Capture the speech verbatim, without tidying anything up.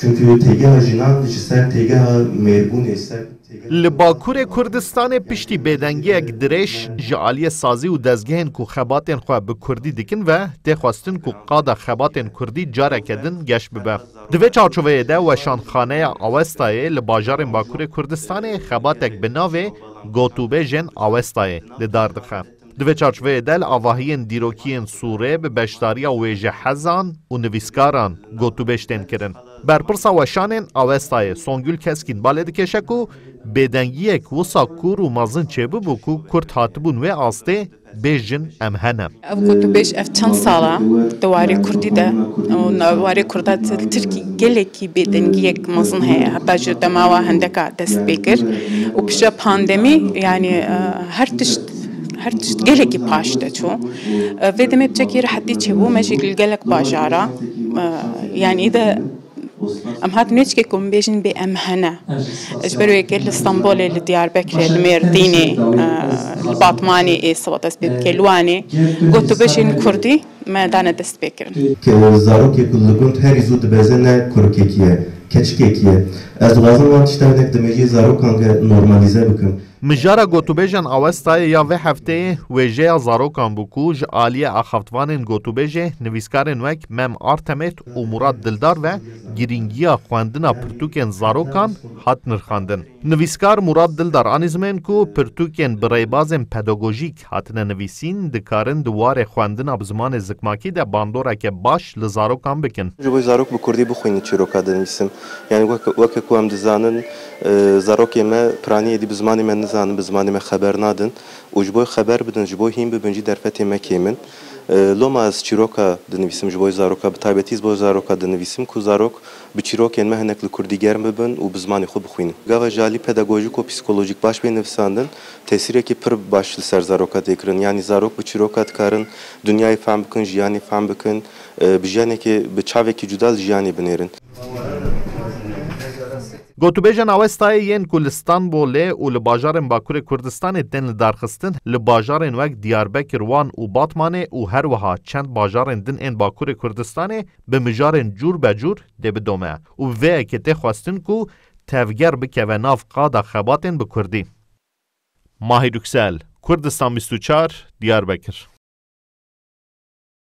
Çünkü têgeha jinan ji ser têgeha mêrbûnê, ser têgeha Li Bakurê Kurdistanê piştî bêdengiyek dirêj ji aliyê sazî û dezgehên ku xebatên xwe bi kurdî dikin ve tê xwestin ku qada xebatên kurdî careke din geş bibe. Di vê çarçoveyê de Weşanxaneya Awestayê li bajarên Bakurê Kurdistanê xebatek bi navê Gotûbêjên Awestayê li dar dixe. Di vê çarçoveyê de li avahiyên dîrokiyên Sûrê bi beşdariya wêjehezan û nivîskaran gotûbêj tên kirin. Berpirsa Weşanên Awestayê Songül Keskîn balê dikêşe ku bêdengiyek wisa kûr û mezin çêbibû ku Kurd hatibûn wê astê bêjin em hene. Ev gotûbêj ev çend sala di warê kurdî de û di warê kurda li Tirkî gelekî bêdengiyek mezin heye. Heta ji dema wa hindeka dest pê kir û piştre pandemî, yanî, e, her tişt, her tişt gelekî paş de çû. E, vê demê piçekî rehetî çêbû, me jî li gelek bajara, e, yanî de em hatin wê çikê ku em bêjin bê em hene. Ji ber wê yekê li Stenbolê, li Diyarbekirê, li Mêrdînê, e, li Batmanê ê siwa dest pê bike, li Wanê gotûbêjên kurdî me dane dest pê kirin. Ke zarokê ku li gund herî zû dibeze ne kurikekî ye, keçikekî ye. Ez dixwazim van tişta hinek di mejiyê zarokan de normalîze bikim. Mijara gotûbêjan Awestayê ya vê hefteyê wêjeya zarokan bû ku ji aliyê axaftvanên gotûbêjê nivîskarên wek Mem Artemet û Murad Dildar ve girîngiya xwendina pirtûkên zarokan hat nirxandin. Nivîskar Murad Dildar anî zimên ku pirtûkên bi rêbazên pedagojîk hatine nivîsîn, dikarin di warê xwendina bi zimanê zikmakî de bandoreke baş li zarokan bikin. Ji bo zarok bi kurdî bixwînin çîroka dinivîsim. Yani weke, weke ku em dizanin, e, zarokê me piranî êdî bi zimanê me nizanin, bi zimanê me xeber nadin. Û ji bo xeber bidin, ji bo hîn bibin jî derfetê me kêm in. E, loma ez çîroka dinivîsim ji bo zaroka, bi taybetî ji bo zaroka dinivîsim ku zarok bi çîrokên me hinek li kurdî germ bibin û bi zimanê xwe bixwînin. Gava ji alî pedagojîk û psîkolojîk baş bê nivîsandin, tesîrekî pir baş li ser zaroka tê kirin. Yanî zarok bi çîroka dikarin dinyayê fehm bikin, jiyanê fehm bikin, e, bi jiyanekê, bi çavekî cuda li jiyanê binêrin. Gotûbêjên Awestayê yên ku li Stenbolê û li bajarên Bakurê Kurdistanê tên lidarxistin, li bajarên wek Diyarbekir, Wan û Batmanê û her wiha çend bajarên din ên Bakurê Kurdistanê bi mijarên cûr be cûr dê bidome û vê yekê tê xwestin ku tevger bikeve nav qada xebatên bi kurdî. Mahir Yüksel, Kurdistan bîst û çar, Diyarbekir.